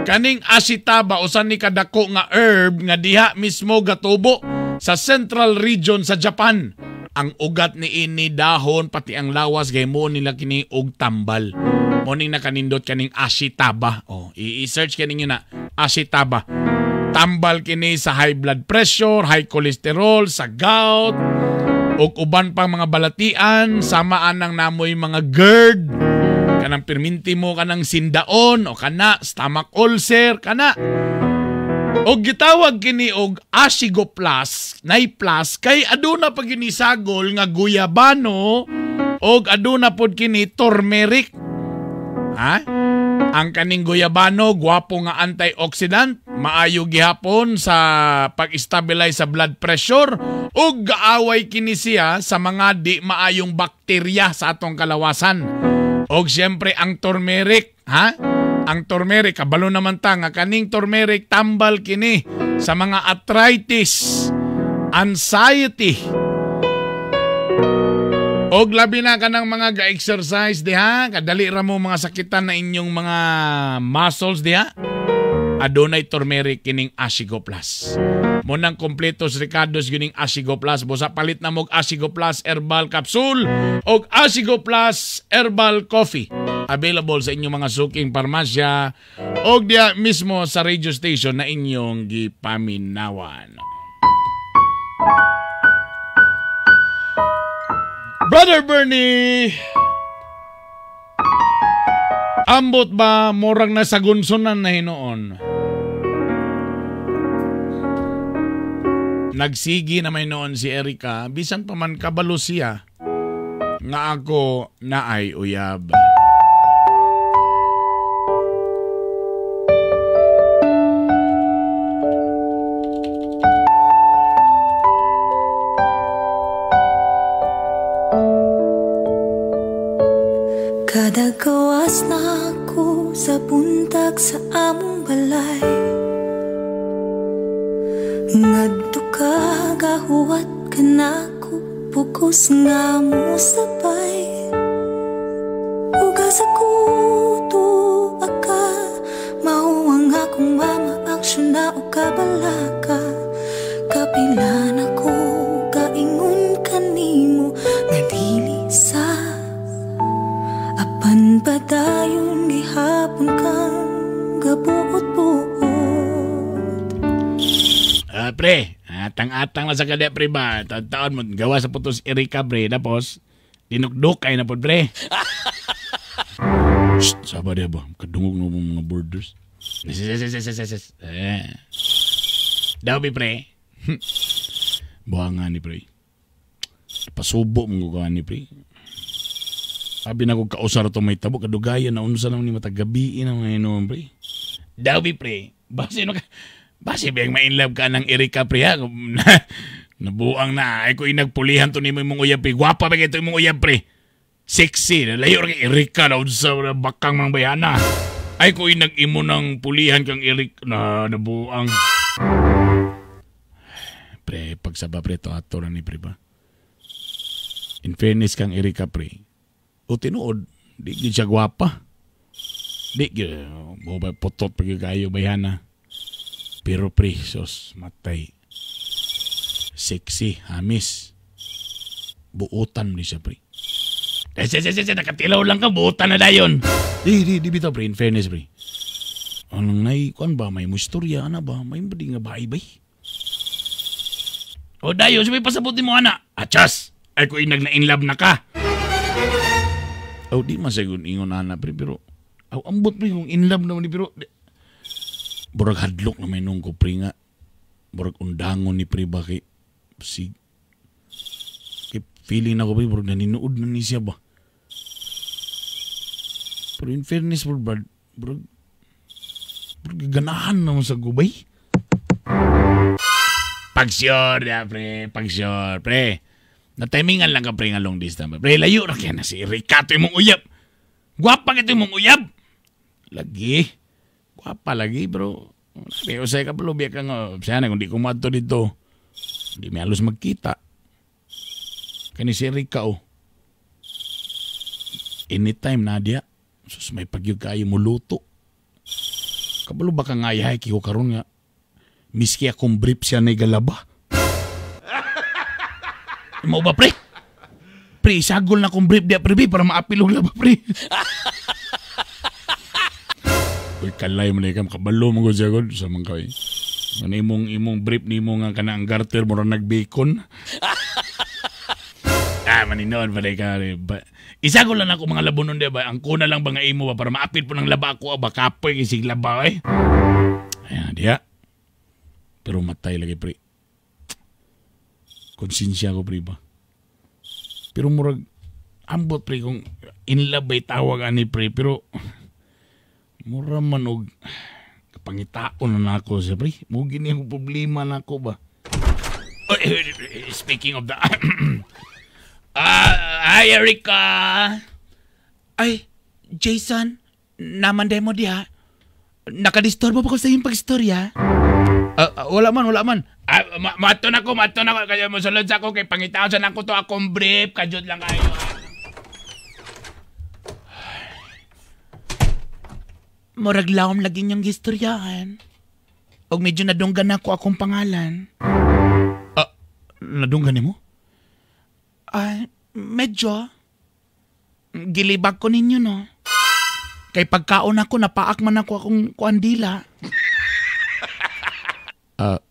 Kaning ashitaba usa ni kadako nga herb nga diha mismo gatubo sa central region sa Japan. Ang ugat ni ini dahon pati ang lawas gaymo nila kini og tambal. Mo ning nakanindot kaning ashitaba. Oh, i-search kaninyo na ashitaba. Tambal kini sa high blood pressure, high cholesterol, sa gout, ug uban pang mga balatian, samaan ang namoy mga GERD, kanang pirminti mo kanang sindaon o kana stomach ulcer kana. Og gitawag kini og Ashigo Plus, nay plus kay aduna pa kini sagol nga guyabano og aduna pod kini turmeric. Ha? Ang kaning guyabano gwapo nga antioxidant, maayo gihapon sa pag-stabilize sa blood pressure ug gaaway kini siya sa mga di maayong bakterya sa atong kalawasan. Og siyempre ang turmeric, ha? Ang turmeric, kabalo naman ta nga kaning turmeric tambal kini sa mga arthritis, anxiety. Og labi na kanang mga ga-exercise diha, kadali ra mo mga sakitan na inyong mga muscles diha. Adunay turmeric kining Ashigo Plus. Munang kompletos ricados kining Ashigo Plus. Busa palit na mog Ashigo Plus Herbal Capsule og Ashigo Plus Herbal Coffee. Available sa inyong mga suking parmasya og diya mismo sa radio station na inyong gipaminawan. Brother Bernie, ambot ba murag na sagunsunan na hinuon? Nagsigi na may noon si Erika, bisan pa man kabalo siya nga ako naay uyab. Kada gawas na ako sa buntag sa among balay, ngadto ka gahuwat ka nako, pugos nga mo sabay. Uga sa kuto aka, mao ang akong mama aksyon na o kabalaka. Kapila na ko kaingon kanimo nga dili sa apan padayon gihapon kang gabuot-buot. Pre, atang-atang na sa kanya, pre ba? Taon mo, gawa sa putos Erika, pre. Tapos, dinukduk ay na po, pre. Shh, saba diya ba? Kadungog na mga borders. Daw bi pre. Buhangan ni pre. Pasubo mong gugawa ni pre. Sabi na ko kausar ito may tabo, kadugayan na unsa naman ni matagabi na mga inuman pre. Daw bi pre. Base no ka, base biyang ma-inlove ka ng Erika pre ha. Nabuang na, ay ko inagpulihan to ni mo imong uyab pre. Gwapa ba ito imong uyab pre? Sexy, layo ra kay Erika na unsa bakang mga bayana. Ay ko inag-imo ng pulihan kang Erika na nabuang. Pre, pagsaba pre to ato na ni pre ba? In fairness kang Erika pre, o tinuod, di gyud siya gwapa. Di gyud, mo ba putot pag kayo bayana. Pero pre, sos, matay. Sexy, hamis. Buotan ni siya pre. Nakatilaw lang ka, buotan na dayon. Di bitaw pre, in fairness pre. Anong nay, kuan ba, may mustorya, ana ba, may di nga bahay bay. O dayon, sabi pasabutin mo ana. Achas, ay ko inag na in love na ka. Oh, di man sayon ingon ana pre, pero aw ambot pre kung in love naman ni pero burag hadlok na may nung ko pre nga. Burag undangon ni pre ba kay si kay feeling na ko pre burag naninuod na ni siya ba. Pero in fairness bro, burag burag ganahan naman sa gubay. Pag sure ya pre, pag sure pre. Na-timingan lang ka pre nga long distance. Pre, layo ra kaya na si Erika to imong uyab. Gwapa kito imong uyab. Lagi. Gwapa lagi bro. Sabi ko sa'yo ka palo, biya ka nga. Sana kung di ko mato dito, di may halos magkita. Kani si Erika oh. Anytime na diya. Sus, may pagyog kayo mo luto. Kabalo ba ka nga yahay kiko karon nga. Miski akong brief siya na galaba. Mau ba pre? Pre, isagol na akong brief diya pre para maapilog laba pre. Uy, kalay mo na ikam, kabalo mo ko siya ko sa mga kawin. Ano imong brief ni mo nga kana ang garter mo na nagbacon. Ah, maninoon pa ka. Isagol lang ako mga labonon diya ba? Ang kuna lang ba nga imo ba para maapil po ng laba ako ba? Kapoy kisig laba eh. Ayan, diya. Pero matay lagi pre. Konsensya ko pre ba? Pero murag ambot pre kung in love ay tawag ani pre pero mura man og pangitaon na nako siya pre. Mo gini ang problema nako ba? Speaking of the hi Erika. Ay, Jason, naman demo diha. Nakadisturbo pa ko sa iyong pagstorya. Wala man. Mato na ko. Kaya mosulod sa ako kay pangitaon sa nako to akong brief. Kajud lang kayo. Murag lawom lagi niyang gistoryahan. Og medyo nadunggan ako akong pangalan. Nadunggan nimo? Medyo. Gilibag ko ninyo, no? Kay pagkaon ako, napaak man ako akong kuandila.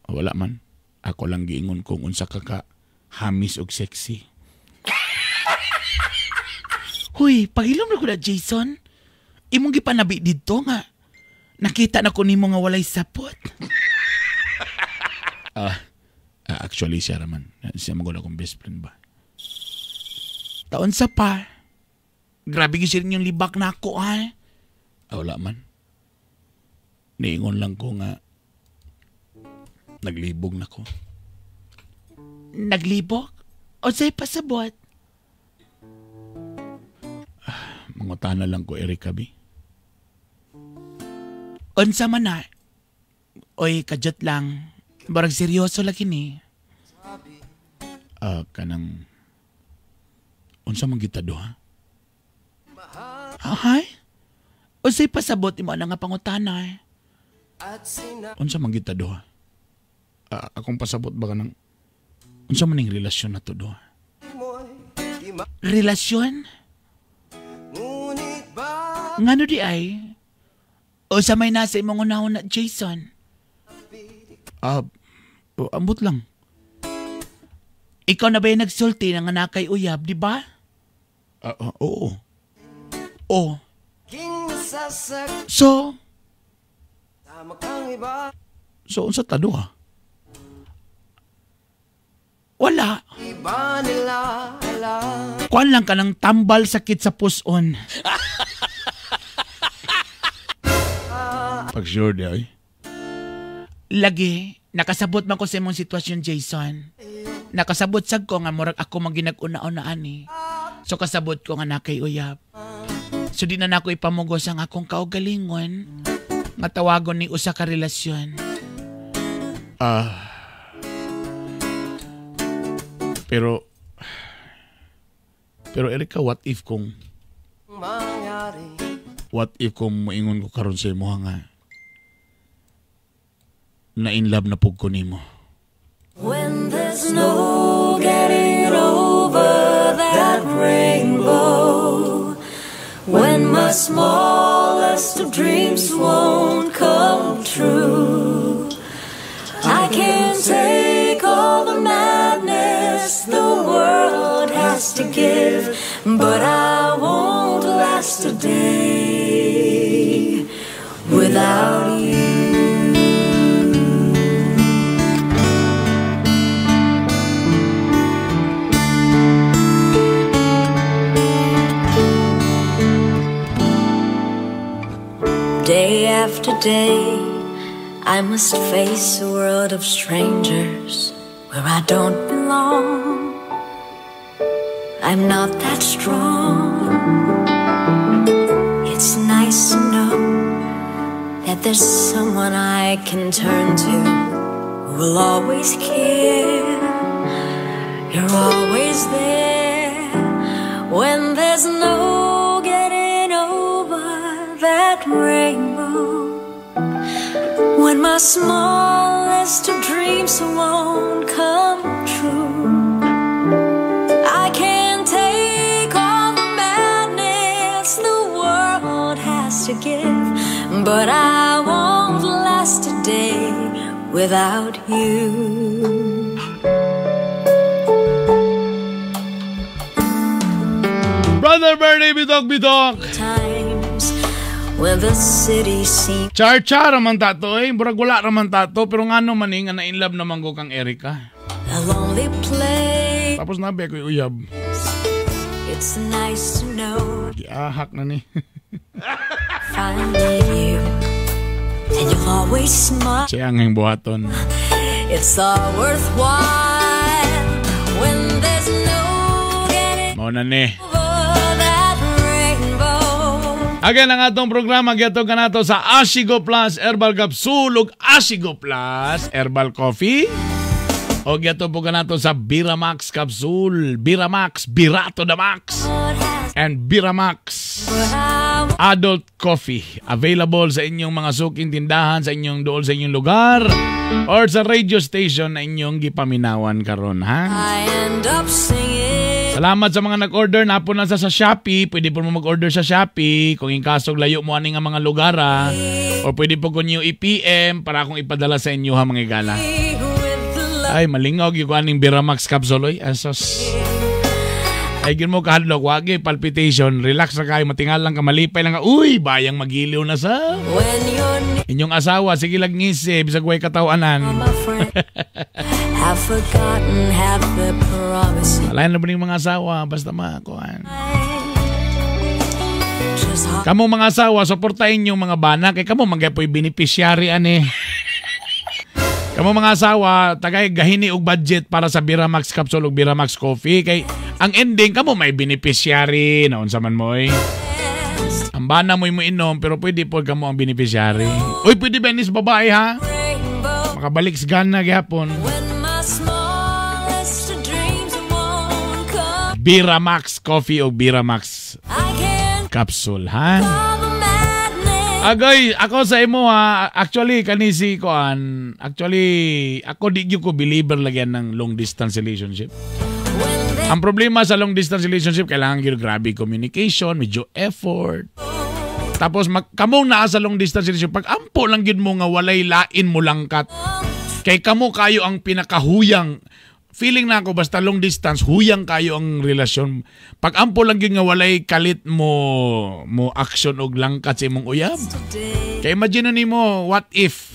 Wala man. Ako lang giingon kung unsa ka ka hamis og sexy. Huy, pagilom na ko na, Jason. Imong gipanabi didto nga. Nakita na ko nimo nga walay sapot. Actually, siya raman. Siya magula akong best friend ba? Taon sa pa. Grabe gyud siya yung libak na ako, ha? Wala man. Niingon lang ko nga naglibog na ko. Naglibog? O sa'yo pasabot? Mangutana lang ko, Erika B. Unsa man na? Oy, kadyot lang. Barag seryoso lagi ni. Kanang... Unsa man kita doha? Ahay? Unsay pasabot mo na nga pangutana eh? Unsa man kita doha? Akong pasabot ba kanang... Unsa man ning relasyon na to doha? Relasyon? Ngano di ay? O sa may nasa imong unahon na Jason? Ambot lang. Ikaw na ba yung nagsulti ng anak kay uyab, di ba? Oo. Oh. So? So, unsa ta duha? Wala. Kuan lang ka ng tambal sakit sa puson. Pag sure di ay. Lagi, nakasabot man ko sa imong sitwasyon, Jason. Nakasabot sad ko nga murag ako man ginag-una-unaan eh. So kasabot ko nga nakay uyab. So di na nako ipamugos ang akong kaugalingon nga tawagon ni usa ka relasyon. Pero Erika, what if kung moingon ko karon sa imo nga na in love na pug ko nimo? When there's no getting over that rainbow, when my smallest of dreams won't come true, I can't take all the madness the world has to give, but I won't last a day without you. Day after day, I must face a world of strangers where I don't belong. I'm not that strong. It's nice to know that there's someone I can turn to who will always care. You're always there when there's no getting over that rainbow, when my smallest of dreams won't come true. I can't take all the madness the world has to give, but I won't last a day without you. Brother Bernie, bidok bidok. When the city seems Char-char raman tato eh. Murag wala raman tato. Pero ngano man eh, nga na-in love naman ko kang Erika. A lonely place. Tapos nabi ako'y uyab. It's nice to know. Giahak na ni. I need you, and you'll always smile. Siya ang buhaton. It's all worthwhile when there's no getting Mao na ni. Again, ang atong programa gihatod kanato sa Ashigo Plus Herbal Capsule ug Ashigo Plus Herbal Coffee. O gihatod po kanato sa Biramax Capsule, Biramax, Birato the Max, and Biramax Adult Coffee. Available sa inyong mga suking tindahan, sa inyong dool, sa inyong lugar, or sa radio station na inyong gipaminawan karon, ha? I end up singing. Salamat sa mga nag-order. Napon na sa Shopee. Pwede po mo mag-order sa Shopee. Kung inkasog layo mo ani nga mga lugar, ha? Or pwede po ko niyo i-PM para akong ipadala sa inyo, ha, mga igala. Ay, malingog yung aning Biramax capsule. Oy, asos. Ay, gin mo kahadlok. Wagi, palpitation. Relax na kayo. Matingal lang ka. Malipay lang ka. Uy, bayang magiliw na sa. Inyong asawa, sige lang ngisi. Bisag way katawanan. Have forgotten half the promises. Alayan na ba yung mga asawa? Basta makakuhan. Kamu mga asawa, suportahin yung mga bana. Kay kamu mga po'y beneficiary ani. Kamu mga asawa, tagay gahini og budget para sa Biramax Capsule ug Biramax Coffee. Kay ang ending, kamu may beneficiary. Naunsa man mo eh. Ang bana mo'y mo inom, pero pwede po kamu ang beneficiary. Uy, pwede ba inis babae ha? Makabalik sa gana gyapon. Biramax Coffee o Biramax Capsule, ha? Agoy, ako sa imo ha. Actually, kani si Koan, actually, ako di gyud ko believer lagyan ng long distance relationship. Ang problema sa long distance relationship, kailangan gyud grabe communication, medyo effort. Tapos kamong naa sa long distance relationship, pag ampo lang gyud mo nga walay lain mo langkat. Kay kamo kayo ang pinakahuyang. Feeling na ako basta long distance, huyang kayo ang relasyon. Pag ampo lang gyud nga walay kalit mo action og langkat sa imong uyab. Kay imagine nimo, what if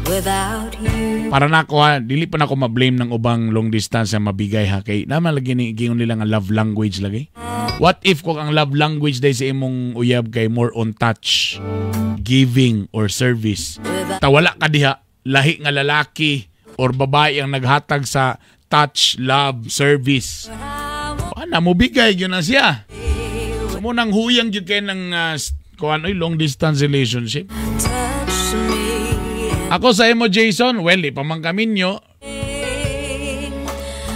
Without you. Para nako ha, dili pa nako ma-blame ng ubang long distance nga mabigay ha kay naman lagi ni giingon nila nga love language lagi. What if kung ang love language day sa imong uyab kay more on touch, giving or service? Ta wala ka diha, lahi nga lalaki or babae ang naghatag sa touch, love, service. Ana mo bigay gyud na siya. So mo nang huyang gyud kay ng kuan oy, long distance relationship. Touch me. Ako sa imo, Jason, well, di pa man kami nyo.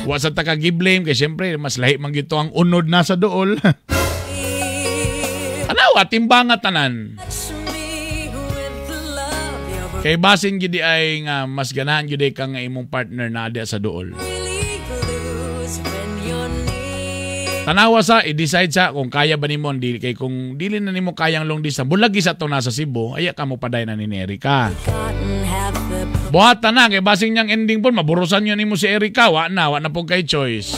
Wa sa ta ka blame kay syempre mas lahi man gyud to ang unod na sa duol. Tanawa, timbanga tanan. Kay basin gyud di ay nga mas ganahan gyud ay ka nga imong partner na adya sa duol. Tanawa sa i-decide sa kung kaya ba nimo dili kay kung dili na nimo kayang long distance, bulagi sa to nasa Cebu, aya ka mo paday na ni Erika. Buhatan na kay basing niyang ending po maburusan niyo nimo si Erika, wa na po kay choice.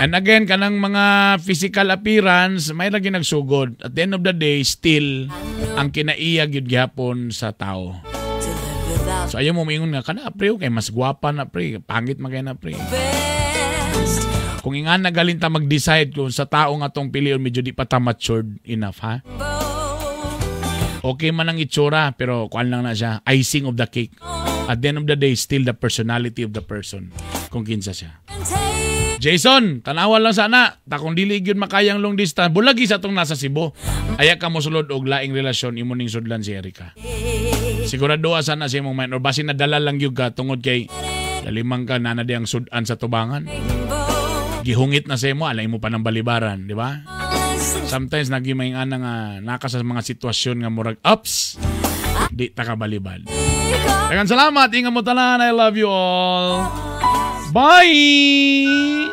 And again, kanang mga physical appearance, may lagi nagsugod. At the end of the day, still ang kinaiya gyud gihapon sa tao. So ayaw mo moingon nga kana pre kay mas gwapa na pre, pangit man kay na pre. Kung ingan na galing ta mag-decide kung sa tao nga tong pilion medyo di pa ta matured enough ha. Okay man ang itsura pero kuan lang na siya, icing of the cake. At the end of the day, still the personality of the person kung kinsa siya. Jason, tanawa lang sana. Ta kung dili gyud makayang long distance, bulagi sa tong nasa Cebu. Aya ka mosulod og laing relasyon imo ning sudlan si Erika. Sigurado sana sa imong mind or basin nadala lang gyud ka tungod kay lalimang ka nana di ang sudan sa tubangan. Gihungit na sa imo, alay mo pa ng balibaran, di ba? Sometimes naging ana nga naka sa mga sitwasyon nga murag ups, di ta ka balibad. Daghang salamat, ingat mo tanan. I love you all. Bye!